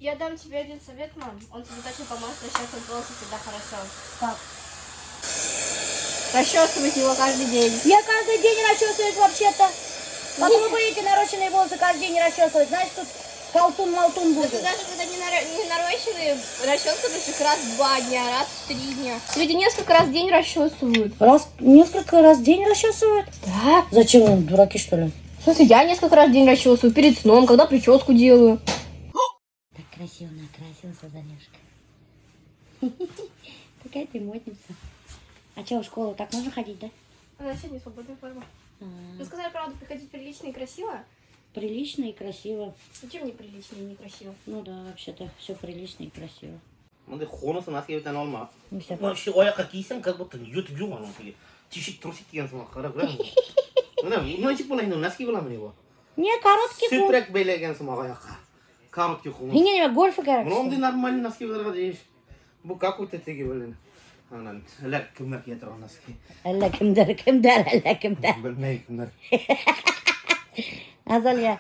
Я дам тебе один совет, мам. Он тебе точно поможет расчесывать волосы всегда хорошо. Как? Расчесывать его каждый день. Я каждый день расчесываюсь вообще-то. Как вы будете нарощенные волосы каждый день расчесывать? Знаешь, тут колтун-молтун Да будет. ты даже когда не нарощенные, расчесываешь их раз в 2 дня, раз в 3 дня. Люди несколько раз в день расчесывают. Раз, несколько раз в день расчесывают? Да. Зачем им, дураки, что ли? В смысле, я несколько раз в день расчесываю. Перед сном, когда прическу делаю. Так красиво накрасился, Залешка. Такая ты модница. А что, в школу так можно ходить, да? Она сегодня свободная форма. А, Ну, сказали правду, приходить прилично и красиво. Прилично и красиво. Зачем мне прилично и некрасиво? Ну да, вообще-то все прилично и красиво. Бындай ҡунысын носки үтән алма. Ну все. Вообще аяҡҡа кейһәң, как будто йотоп юҡ аның теге. Тишек трусик тигән һымаҡ, ҡара күрәһеңме? Бына нисек була инде, носки буламы ни был? Не, короткий ҡул. Сүпрәк бәйләгән һымаҡ аяҡҡа. Короткий ҡул. Һиңә нимә, гольфы кәрәк? Бына ундай нормальный носки булырға тейеш. Был какой-то теге блин. Анан әллә кемдәр кейә торған носки. Әллә кемдәр, кемдәр, әллә кемдәр. Белмәйем кемдәр. Азалия,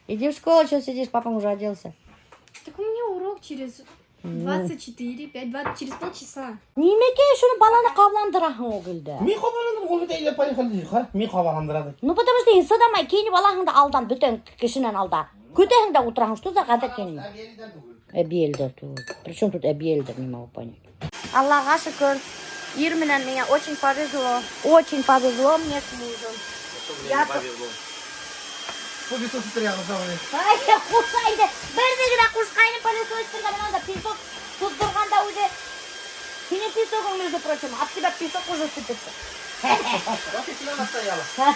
иди в школу, что сидишь, папа уже оделся. Так у меня урок через 24, 5, 20, через полчаса. Нимәкәй шуны баланы ҡабаландыраһың ул илдә? Мин ҡабаландырам, ул бит әйләп поехали. Ҡара, мин ҡабаландырады. Ну, потому что һин сыҙамай кейенеп алаһың да алдан, бөтөн кешенән алда. Көтәһең дә ултыраһың, что за ғәҙәт һинең? Әбейелдәр түгел. Причем тут әбейелдәр, не могу понять. Аллаға шөкөр, ир менән миңә очень повезло. Очень повезло мне с мужем. Я Пылесос итергә ҡушам. Ай, ҡуша инде. Берҙе генә ҡушҡайным пылесос итергә, мин унда песок туҙҙырғанда үҙе. Һинең песогың, между прочим, от тебя песок уже сыпется. Стояла.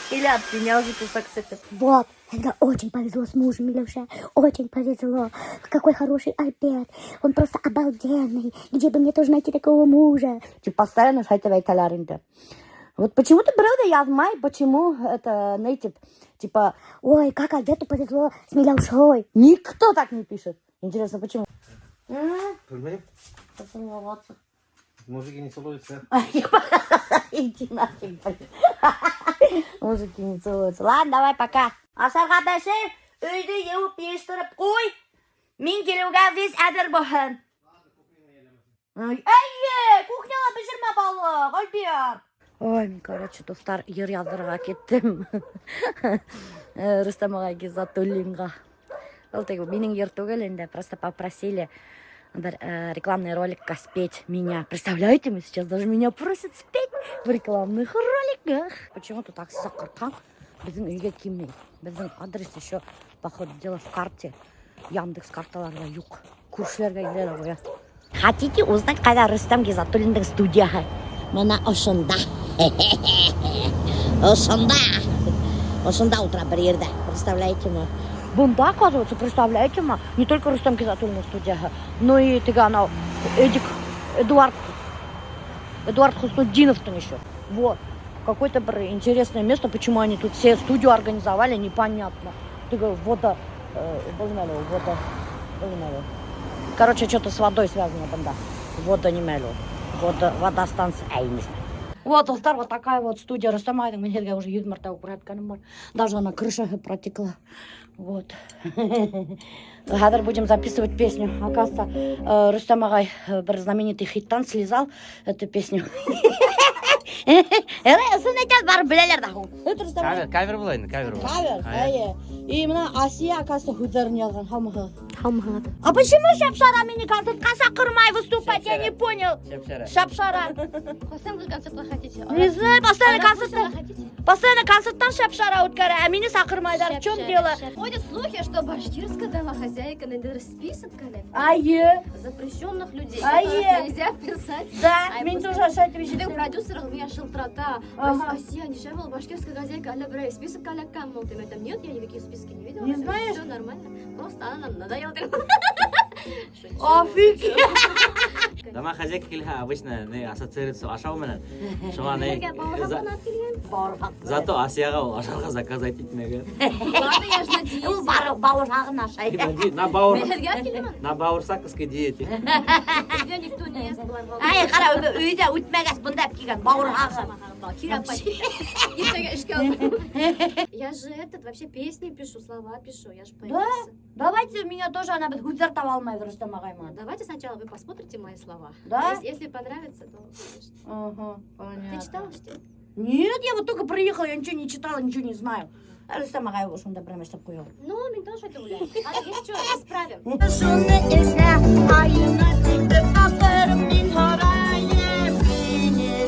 Или от меня уже песок сыпется. Вот, это очень повезло с мужем, Милюша. Очень повезло. Какой хороший Альберт. Он просто обалденный. Где бы мне тоже найти такого мужа? Типа постоянно шулай әйтәләр инде. Вот почему-то берәү ҙә яҙмай, почему это, знаете, типа, Ой, как Альберту повезло с Милюшой. Никто так не пишет. Интересно, почему? Белмәйем. Поцеловаться. Мужики не целуются. Иди нафиг, блин. Мужики не целуются. Ладно, давай, пока. Ашарға бешер, өйҙө йыуып йыйыштырып ҡуй. Мин килеүгә весь әҙер булһын. Эйе, кухняла бешермә балыҡ, Альберт. Ой, мин, короче, дуҫтар, йыр яҙырға киттем. Рөстәм ағай Гизатуллинға. Ул теге минең йыр түгел инде, просто попросили бер рекламный роликка спеть меня. Представляете, мы сейчас даже меня просят спеть в рекламных роликах. Почему-то такси саҡыртһаң, беҙҙең өйгә килмәй. Беҙҙең адрес еще, по ходу дела, в карте. Яндекс карталарҙа юҡ. Күршеләргә килә лә ҡуя. Хотите узнать, ҡайҙа Рөстәм Гизатуллиндың студияһы? Бына ошонда. Ошонда. Ошонда ултыра бер ерҙә. Представляете ме? Бында, оказывается, представляете ме, не только Рөстәм Гизатуллиндың студияһы, но и теге анау Эдик, Эдуард, Эдуард Хуснутдиновтың еще. Вот. Какое-то бер интересное место, почему они тут все студию организовали, непонятно. Теге вода, был нимә әле ул, вода, был нимә әле ул? Короче, что-то с водой связано бында. Вода нимә әле ул? Вода, водостанция, ай, не знаю. Вот, дуҫтар, вот такая вот студия Рөстәм ағайҙың мин һеҙгә уже йөҙ мәртәбә күрһәткәнем бар. Даже ана крышаһы протекла. Вот. Хәҙер будем записывать песню. Оказывается, Рөстәм ағай бер знаменитый хиттан слизал эту песню. Ысын әйтәм, барып беләләр ҙә һуң. Это Рөстәм ағай. Кавер, кавер була инде, кавер була. Кавер, эйе. И бына Асия, оказывается, һүҙҙәрен яҙған. Һаумыһығыҙ? Һаумыһығыҙ. А почему Шапшара мине концертҡа саҡырмай выступать? Я не понял. Шапшара. Шапшара. Постоянно вы концерт хотите? Не знаю, постоянно концерт. хотите? Постоянно концерттан Шапшара үткәрә, ә мине саҡырмайҙар. В чем дело? Ходят слухи, что башкирская домохозяйка ниндәйҙер список әле Эйе, запрещенных людей, Эйе. которых нельзя писать. Да, Ай, мин просто тоже шулай Беҙҙең ишеттем. продюсер миңә шылтырата. Ага. Асия, нишләп ул башкирская хозяйка әллә берәй список эләккән булды. Мин әйтәм, нет, я никаких списки не видела. Не знаешь? Все нормально. Просто она нам надоела. Шучу. Офигеть. Домохозяйка килһә обычно ни ассоциируется ашау менән. Шуңа ни Һеҙгә бауырһаҡ ҡына килгән. Бауырһаҡ. Зато Асияға ул ашарға заказать итмәгән. Ладно, я ж на диете. Ул бауырһағын ашай. На бауыр Мин һеҙгә киләмен. на бауырсаковской диете. Өйҙә никто не ест былай. Ай, ҡара, өйҙә үтмәгәс бында килгән бауырһағы. Кирәк. Иртәгә эшкә алып. Я же этот вообще песни пишу, слова пишу. Я же поэтесса. Давайте. Давайте меня тоже, ана беҙ һүҙҙәр таба алмайбыҙ Рөстәм ағай менән. Давайте сначала вы посмотрите мои слова. Да? Если понравится, то, конечно. Ага, понятно. Ты читала, что ли? Нет, я вот только приехала, я ничего не читала, ничего не знаю. Рөстәм ағай ошонда бер нәмә эшләп ҡуя. Ну, мин тоже это уйлайым. А если что, исправим. Шуны эшлә, айына тип мин һорайым һине.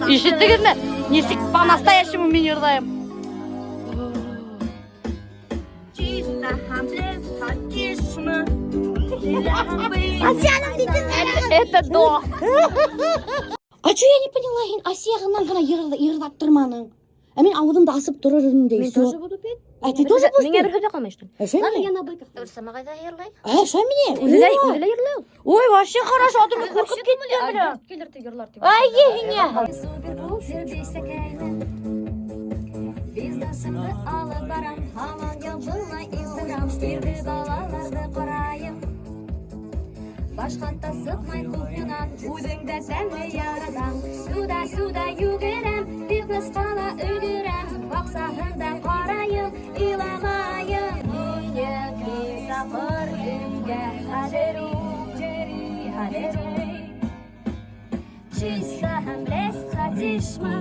Ишеттегеҙме? Нисек по-настоящему мин йырлайым. Чисто һәм Это до. А что я не поняла, һин Асия ғына ғына йырлап торманың. Ә мин ауыҙымды асып торор инем дә. Мин тоже буду петь. А ты тоже будешь Миңә петь? бер һүҙ ҙә ҡалмай, что ли? Ә шәй Ладно, ни? я на быках. Рөстәм ағай ҙа йырлай. Ә, шәй ни? Үҙе лә йырлай ул. Ой, вообще хорошо, а то мин ҡурҡып киттем бля. Килер тип йырлар тип. Ай, һиңә. Супер-пупер бисәкәйне. Бизнесымды алып барам, һаман ябылмай Инстаграм. Ирҙе балаларҙы ҡарайым. Башҡа та сыҡмай кухнянан, үҙең дә тәмле яратам. Туда-сюда йүгерәм, фитнесҡа ла өлгөрәм. Баҡсаһын да ҡарайым, иламайым. Мине саҡыр өйгә, хәҙер үк йөрөй, хәҙер Чисто һәм блеск хотишмы?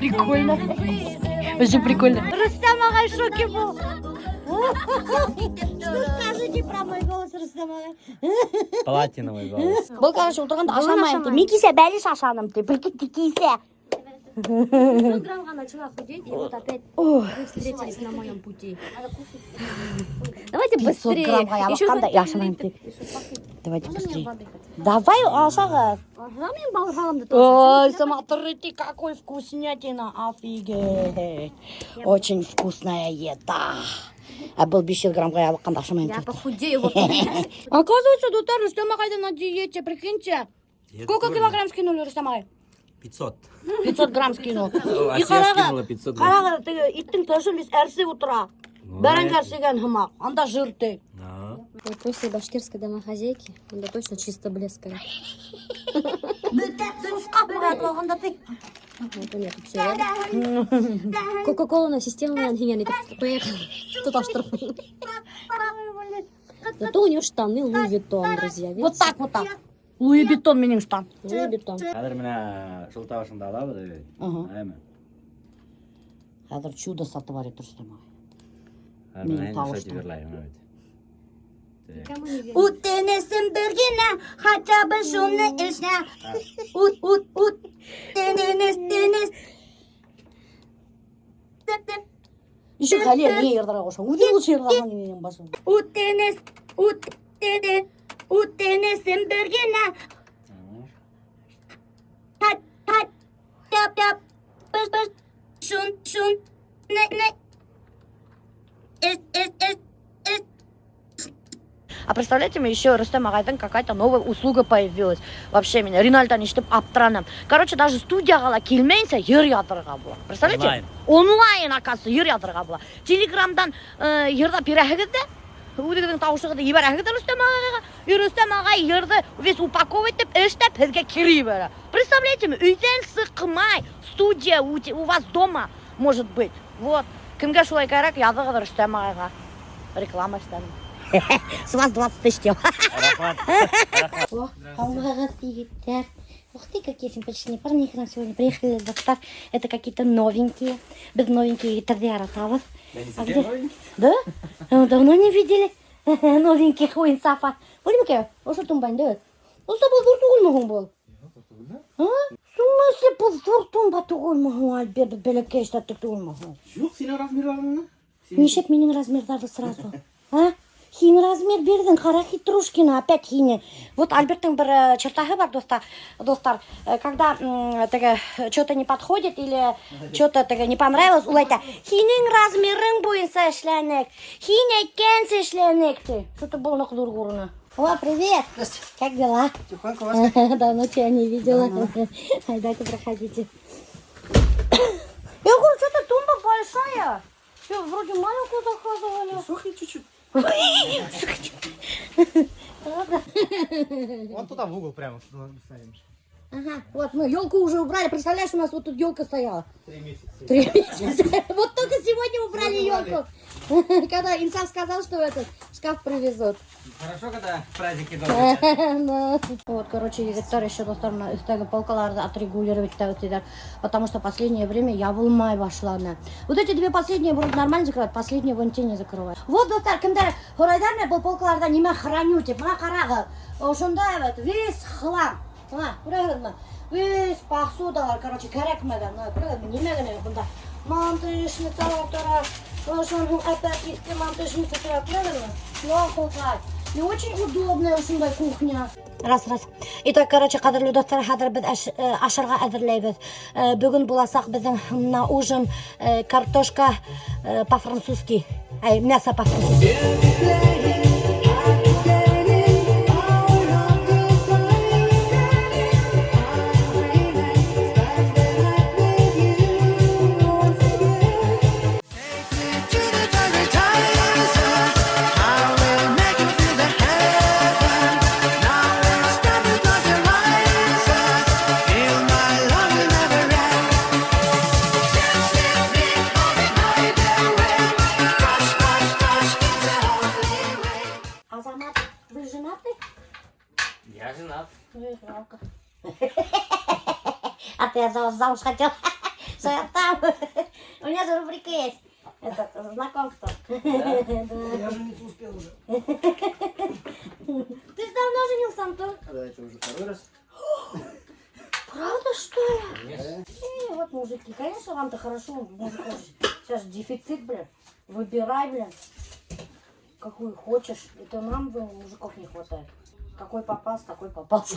Прикольно. Вообще прикольно. Рөстәм ағай в шоке был. Что скажете про мой голос, Рөстәм ағай? Платиновый голос. Был, короче, ултырғанда ашамайым ти. Мин кисә бәлеш ашаным ти. Прикиньте, кисә. 500 граммға начала худеть, и вот опять Ой. вы встретились на моем пути. Давайте 500 быстрее. граммға Еще ябыҡҡан да хоть ашамайым ти. литр. Давайте Можно мне быстрее. воды хотя бы? Давай, ашағыҙ. Ага, мин бауырһағымды тоже. Ой, смотрите, какой вкуснятина, офигеть. Очень вкусная еда. Ә был 500 граммға ябыҡҡанда ашамайым Я ти. похудею вот. Оказывается, дуҫтар Рөстәм ағай ҙа на диете, прикиньте. Сколько килограмм скинули, Рөстәм ағай? 500. 500 грамм скинул. И Асия ҡарағыҙ, скинула 500 грамм. ҡарағыҙ, теге иттең тышы весь әрсеп ултыра. Бәрәңге әрсегән һымаҡ, анда жир ти. Да. Вот после башкирской домохозяйки, он да точно чисто блеск. Бөтә сусҡа була алғанда ти. Вот у меня тут все рядом. Кока-кола система менән һиңә итеп поехал. Тоташтырып. Зато у нее штаны Луи Виттон, друзья. Вот Видите? так, вот так. Луи Виттон минең штан. Луи Виттон. Хәҙер менә шул тауышыңды алабыҙ бит. Ага. Әйме? Хәҙер чудо сотворит Рөстәм ағай. Хәҙер менә Минең инде тауышты. шулай йырлайым бит. Никому не верю. Үтенесем бер генә, хотя бы шуны эшлә. Ут, ут, ут. Тенес, тенес. Теп, теп. Еще Ғәлиә не йырларға ҡушам. Үҙе лучше йырлаған минең башым. Үтенес, ут, тенес. Үтенесем бер генә. Хат, хат. Тап, тап. Пыш, пыш. Шун, шун. Не, не. Эш, эш, эш, эш. А представляете, мне еще Рөстәм ағайҙың какая-то новая услуга появилась. Вообще меня Ринальдан ишетеп аптыраным. Короче, даже студияға ла килмәйенсә йыр яҙырға була. Представляете? Онлайн. Онлайн, оказывается, йыр яҙырға була. Телеграмдан йырлап бирәһегеҙ ҙә, үҙегеҙҙең тауышығыҙҙы ебәрәһегеҙ ҙә Рөстәм ағайға. И Рөстәм ағай йырҙы весь упаковывать итеп, эшләп һеҙгә кире ебәрә. Представляете, өйҙән сыҡмай, студия у вас дома может быть. Вот. Кемгә шулай кәрәк, яҙығыҙ Рөстәм ағайға. Реклама эшләнем. С вас 20 тысяч. Рәхмәт. О, һаумыһығыҙ, егеттәр. Ух ты, какие симпатичные парни к нам сегодня приехали, дуҫтар. Это какие-то новенькие. Беҙ новенькие егеттәрҙе яратабыҙ. А где? Да? Мы давно не видели новеньких у Инсафа. Бүлмәкә, ошо тумба инде. Ошо был ҙур түгелме һуң был? А? В смысле был ҙур тумба түгелме һуң, Альберт, бәләкәй штаты түгелме һуң? Юҡ, һинең размерҙарыңны. Нишләп минең размерҙарҙы сразу? А? Һин размер бирҙең, ҡара хитрушкина, опять һине. Вот Альберттың бер чертаһы бар, дуҫтар, дуҫтар, когда теге что-то не подходит или что-то теге не понравилось, ул әйтә, һинең размерың буйынса эшләнек, һин әйткәнсә эшләнек ти. Что-то был ныҡ ҙур күренә. О, привет! Как дела? Тихонько вас. Давно тебя не видела. Айда-ка проходите. Я говорю, что-то тумба большая. Что, вроде маленькую заказывали. Сохни чуть-чуть. Вон туда в угол прямо ставим. Ага, вот мы елку уже убрали. Представляешь, у нас вот тут елка стояла. 3 месяца. 3 месяца. Вот только сегодня убрали елку. Когда Инсаф сказал, что этот шкаф привезут. Хорошо, когда праздники долго. Да. Вот, короче, егеттәр еще, дуҫтар, бына өҫтәге полкаларҙы отрегулировать итәләр, потому что последнее время ябылмай башланы. Вот эти две последние вроде нормально закрывают, последние вон те не закрывают. Вот, дуҫтар, кемдәр һорайҙар, был полкаларҙа нимә храню тип, бына ҡарағыҙ, ошонда вот весь хлам. Бына, күрәһегеҙме? Весь посудалар, короче, кәрәкмәгән. Бына, күрәһегеҙме, нимә генә юҡ бында. Мантышницалар тора, ошоның опять иҫке мантышница тора, күрәһегеҙме? Плохо. Не очень удобная ошондай кухня. Раз, раз. Итак, короче, ҡәҙерле дуҫтар, хәҙер беҙ ашарға әҙерләйбеҙ. Бөгөн буласаҡ беҙҙең на ужин картошка по-французски. Ай, мясо по-французски. To the advertiser, I will make you feel the heaven. Now it's time to close your eyes. Feel my love will never end. Dance with me all the night away. Touch, touch, touch, it's the only way. Азамат, вы женаты? Я женат. Ну и жалко. А ты замуж хотел? Что я там? У меня же рубрика есть. Это знакомство. Да. Я жениться успел уже. Ты же давно женился, Антон. Да, это уже второй раз. Правда, что ли? Вот, мужики, конечно, вам-то хорошо, мужиков сейчас дефицит, блин. Выбирай, блин, какую хочешь. Это нам, блин, мужиков не хватает. Какой попался, такой попался.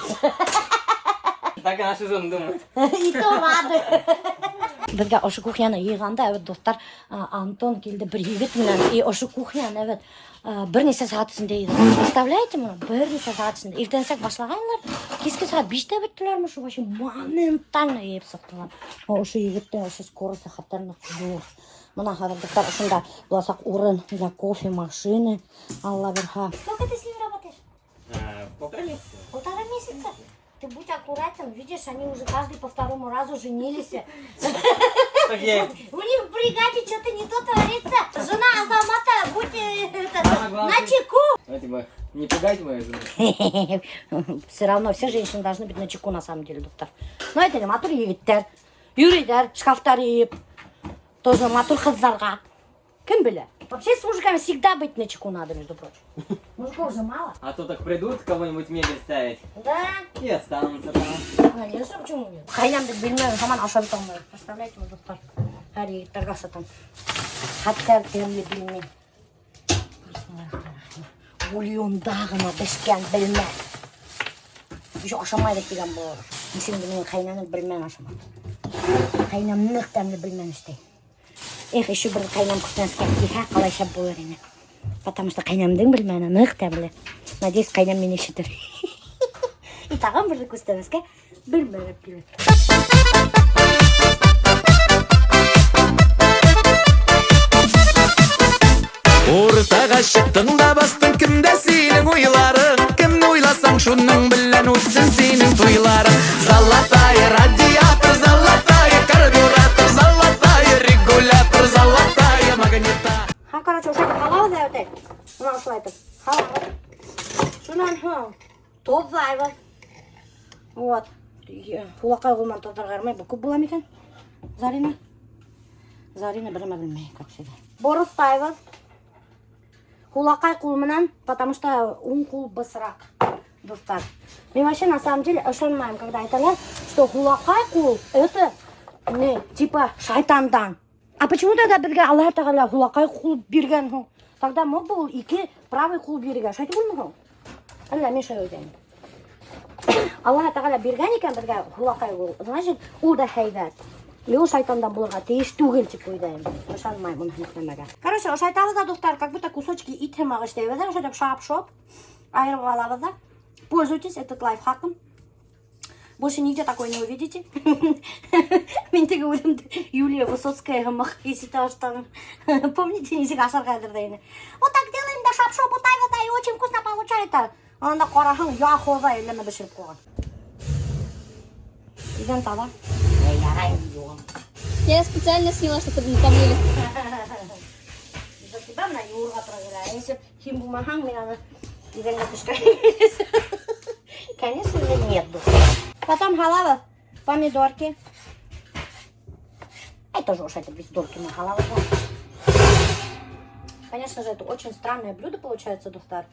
Так и наши жены думают. И то рады. Беҙгә ошо кухняны йыйғанда, эйе, дуҫтар, Антон килде бер егет менән, и ошо кухняны, эйе, бер нисә сәғәт эсендә йыйҙы. Представляете, быны? Бер нисә сәғәт эсендә. Иртәнсәк башлағайнылар, киске сәғәт 5-тә бөттөләрме, шул вообще моментально йыйып сыҡтылар. Ошо егеттең вообще скорости хәтәрнәк ҙур. Бына хәҙер, дуҫтар, ошонда буласаҡ урын для кофе машины. Алла бирһә. Сколько ты с ним работаешь? 1,5 месяца. 1,5 месяца? Ты будь аккуратен, видишь, они уже каждый по второму разу женились. Так я У них в бригаде что-то не то творится. Жена Азамата, будь это, Самое главное, на чеку. Давайте мы не пугайте мою жену. Все равно все женщины должны быть на чеку, на самом деле, дуҫтар. Ну, это не матур егеттәр, йөрөйҙәр, шкафтар йыйып, тоже матур ҡыҙҙарға. Кем белә? Вообще с мужиками всегда быть на чеку надо, между прочим. Мужиков же мало. А то так придут кого-нибудь мебель ставить Да. и останутся там. Конечно, почему нет? Ҡәйнәмдең пельменен һаман ашап бөтә алмайым. Представляете, вот, дуҫтар. Һәр егеттәргә ашатам. Хәтәр тәмле пельмень. Бульонда ғына бешкән пельмень. Еще ашамай ҙа килгән булыр. Нисек инде минең ҡәйнәнең пельмень ашамай. Ҡәйнәм ныҡ тәмле пельмень эшләй. Эх, еще бер ҡәйнәм күстәнәскә килһә, ҡалай шәп булыр ине. Потому что ҡәйнәмдең пельмене ныҡ тәмле. Надеюсь, ҡәйнәм мине ишетер. И тағын бер күстәнәскә пельмень алып килер. Уртаға чыктың да бастың, кемдә синең уйларың? Кемне уйласаң, шуның белән үтсен синең туйларың. Золотая радиатор, золотая карбюратор, золотая регулятор, золотая магнита. Ха, короче, ошолай һалабыҙ ҙа үтә. Бына ошолай итеп. Һалабыҙ. Шунан һуң тоҙлайбыҙ. Вот. Һулаҡай ҡул менән тоҙларға ярамай. Был күп була микән? Зарина? Зарина белмәй, белмәй, как всегда. Борослайбыҙ. Һулаҡай ҡул менән, потому что уң ҡул бысраҡ, дуҫтар. Мин вообще на самом деле ышанмайым, когда әйтәләр, что һулаҡай ҡул это не, типа шайтандан. А почему тогда беҙгә Аллаһ Тәғәлә һулаҡай ҡул биргән һуң? Тогда мог бы ул ике правый ҡул бирергә. Шулай түгелме һуң? Әллә мин шулай уйлайым. Аллаһ Тәғәлә биргән икән беҙгә һулаҡай ҡул, значит, ул да һәйбәт. И ул шайтандан булырға тейеш түгел тип уйлайым. Ышанмайым уны нәмәгә. Короче, ошайтабыҙ ҙа, дуҫтар, как будто кусочки ит һымаҡ эшләйбеҙ ҙә, ошайтып шап-шоп айырып алабыҙ ҙа. Пользуйтесь этот лайфхаком. Больше нигде такой не увидите. Мин теге үҙемде Юлия Высоцкая һымаҡ ишетә башланым. Помните, нисек ашарға әҙерләй ине? Вот так делаем да шап-шоп бутайбыҙ да, и очень вкусно получается. Анда ҡараһаң, яхова әллә бешереп ҡуйған. Иҙән таҙа. Эй, ярай, йыуам. Я специально сняла, чтобы не помыли. За тебя бына йыуырға тура килә. Если һин булмаһаң, мин аны иҙәнгә төшкән. Конечно же, нет, дуҫтар. Потом һалабыҙ помидорки. Это же уж это без дольки мы һалабыҙ. Конечно же, это очень странное блюдо получается, дуҫтар.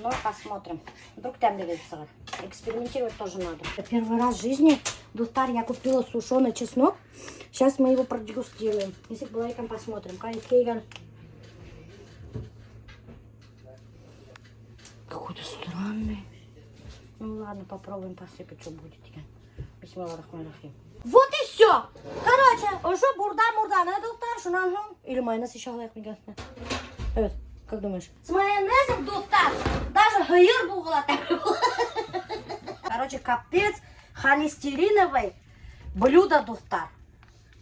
Но посмотрим. Вдруг тәмле сығыр. Экспериментировать тоже надо. Первый раз в жизни, дуҫтар, я купила сушеный чеснок. Сейчас мы его продегустируем. Если лайком посмотрим. Кейган. Какой-то странный. Ну ладно, попробуем посыпать, что будет. Бисмиллахиррахманиррахим. Вот и все. Короче, уже бурда-мурда дуҫтар, шунан һуң. Или майонез еще һалайыҡ микән? Evet, как думаешь? С майонезом, дуҫтар, даже һыйыр була. Короче, капец холестериновый блюдо, дуҫтар.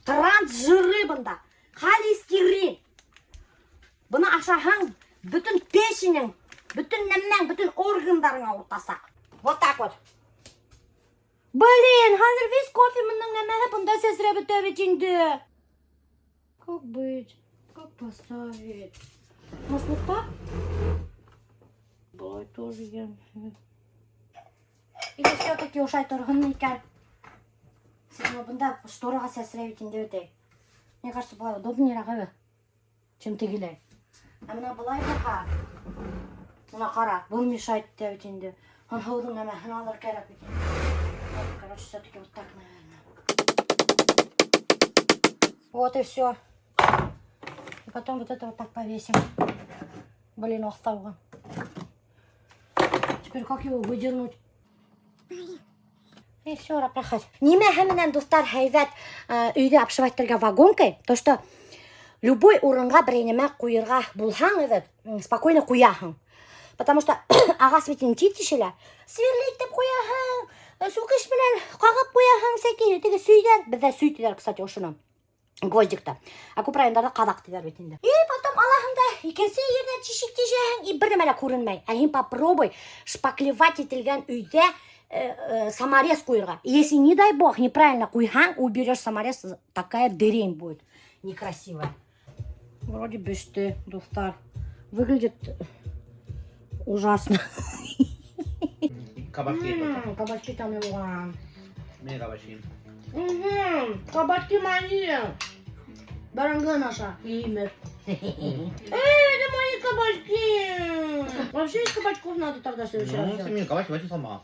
Трансжиры бында. Холестерин. Быны ашаһаң, бөтөн печенең, бөтөн нәмәң, бөтөн органдарың ауыртасаҡ. Вот так вот. Блин, хәҙер весь кофе бының нәмәһе бында сәсрәп бөтә бит инде. Как быть? Как поставить? Может, вот так? Былай тоже я. Или все-таки ошолай торһон икән? Син бында штораға сәсрәй бит инде бит. Мне кажется, былай удобнее эйе, чем тегеләй. Ә бына былай булһа, бына ҡара, был мешает итә бит инде. Һыуҙың нәмәһен алыр кәрәк бит инде. Короче, все-таки вот так, наверное. Вот и все. И потом вот это вот так повесим. Блин, оҫтауға. Теперь как его выдернуть? И все, рәхәт. Нимәһе менән, дуҫтар, һәйбәт өйҙө обшивать итергә вагонкой, то что любой урынға бер нәмә ҡуйырға булһаң, evet, спокойно ҡуяһың. Потому что ағас бит инде тиҙ тишелә. Сверлить итеп ҡуяһың, сүкеш менән ҡағып ҡуяһың, всякие теге сөйҙәр. Беҙҙә сөй тиҙәр, кстати, ошоно. Гвоздикты. Ә күп райондарҙа ҡаҙаҡ тиҙәр бит инде. И потом алаһың да икенсе ерҙән тишек тишәһең, и бер нәмә лә күренмәй. Ә һин попробуй шпаклевать ителгән өйҙә саморез ҡуйырға. Если, не дай бог, неправильно ҡуйһаң, уберешь саморез, такая дырень будет некрасивая. Вроде бөттө, дуҫтар. Выглядит ужасно. Кабачки. Кабачки там его. Мин кабачки. Угу, кабачки мои. Бәрәңге наша. Имя. Эй, это мои кабачки. Вообще из кабачков надо тогда в следующий раз Ну, делать. мин кабачки вообще салмаған.